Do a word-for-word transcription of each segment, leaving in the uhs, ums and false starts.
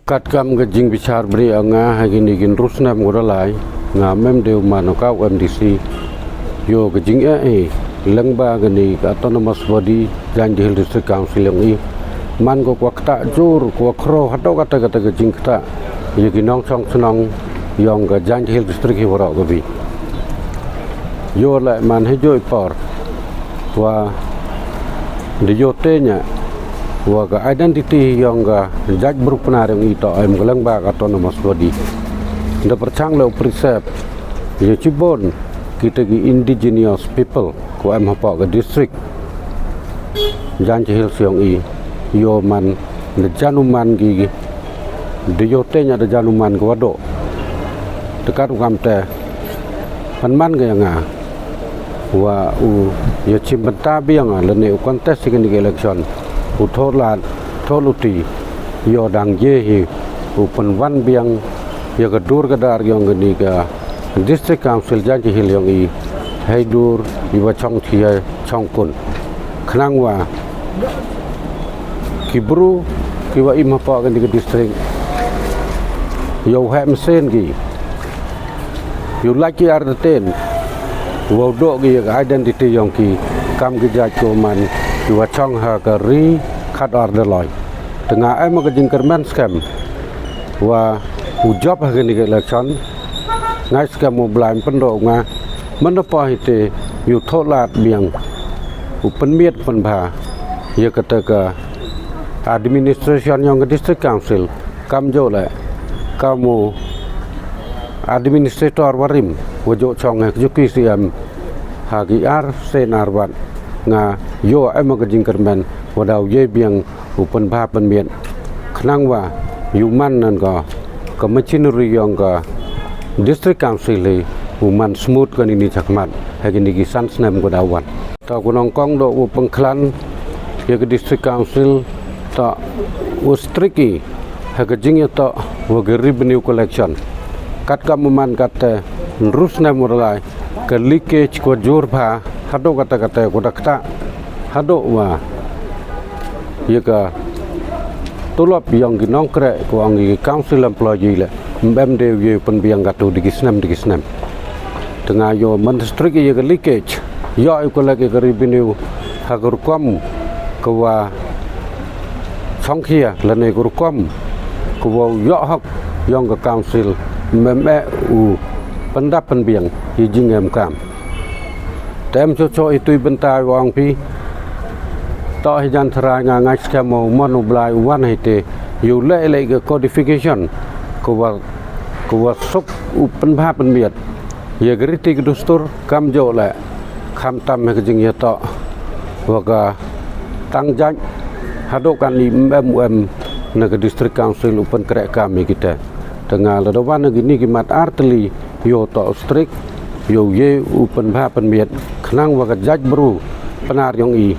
Katkam ka jingbichar bri ong nga ha kini ki ynru snem wa da lai, nga mem deu man u ka u M D C. Yow ka jingeh i lyngba kani ka Autonomous Body Jaintia Hills District Council yong i, man ko kwah ktah jur, kwah khraw hadooh kata kata ka jingktah ya ki nongchong chnong yong ka Jaintia Hills District hi waroh kawi. Yow leh man hi jooh i por wa da yoh te nya wa ka identity yong ka jaitbru Pnar yong i toh em ka lyngba ka Autonomous Body. Da pyrchang leh u preserve ya chibun kita ki indigenous people ko em hapoh ka district Jaintia Hills yong i. Yow man da jan u man ki, da yoh te nya da jan u man ka wa dooh. Te kat u kam te pan man ka ya nga wa u ya chimbynta biang lane u contest ya kani ka election, u thoh lad thoh luti, yow dang ye hi u pynwan biang ya ka dur ka dar yong kani ka District Council Jaintia Hills yong i, hei dur i wa chong thia chong kun. Khnang wa ki bru ki wa im hapoh kani ka district yow heh mynsiem ki, yow lait ki ar da ten, wow dooh ki ya ka identity yong ki kam ki jait ko man ki wa chong ha ka ri khat ar da loi. Te nga em ka jingkyrmen skhem wa u jop ha kani ka election, ngai skhem u Blai pyndoh nga, man da poi hi te yow thoh lad biang u pynmiat pynbha ya kata ka administration yong ka District Council, kam jooh leh kam u administrator warim wa jooh chong ha ka juki C M ha ki ar sien ar wat. Nga yow em ka jingkyrmen wa daw ye biang u pynbha pynmiat khnang wa yow man nan ka ka machinery yong ka District Council hi u man smooth kani ni chakhmat ha kini ki san snem ko daw wan. Ta ko nongkong dooh u pynkhlan ya ka District Council, ta u strict i ha ka jingyatoh wa ka revenue collection. Katkam u man kat te ynru snem wa da lai, ka leakage ko jur bha hadooh kata kata ko da ktah hadooh wa ya ka tulop yong ki nongkreh ko ong ki council employee leh mem deu ye pynbiang katu di ki snem di ki snem. Te nga yow man strict ya ka leakage, yow i collect ya ka revenue ha ka rukom ka wa chongkhia lane ka rukom ka wa yoh hok yong ka council, mem eh u pyndap pynbiang ya i jingemkam. Te em cho cho i tui bynta wa ong phi, toh hi jan tharai nga ngai skhem u mon u Blai u wan hi te yow leh leh ka codification ka wa ka wa suk u pynbha pynmiat ya ka riti ka dustur, kam jooh leh khamtam ha ka jingyatoh wa ka tang jait hadooh kani mem u em na ka District Council u pynkreh kam ya kita. Te nga lada wan ha kini ki mat ar tylli yow toh strict, yow ye u pynbha pynmiat khnang wa ka jaitbru Pnar yong i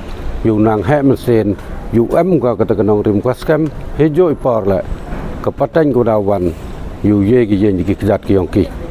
yow nang heh mynsiem, yow em ka kata ka nongrim ka skhem hi jooh i por leh ka pateng ko daw wan, yow ye ki yeng ki kjat ki yong ki.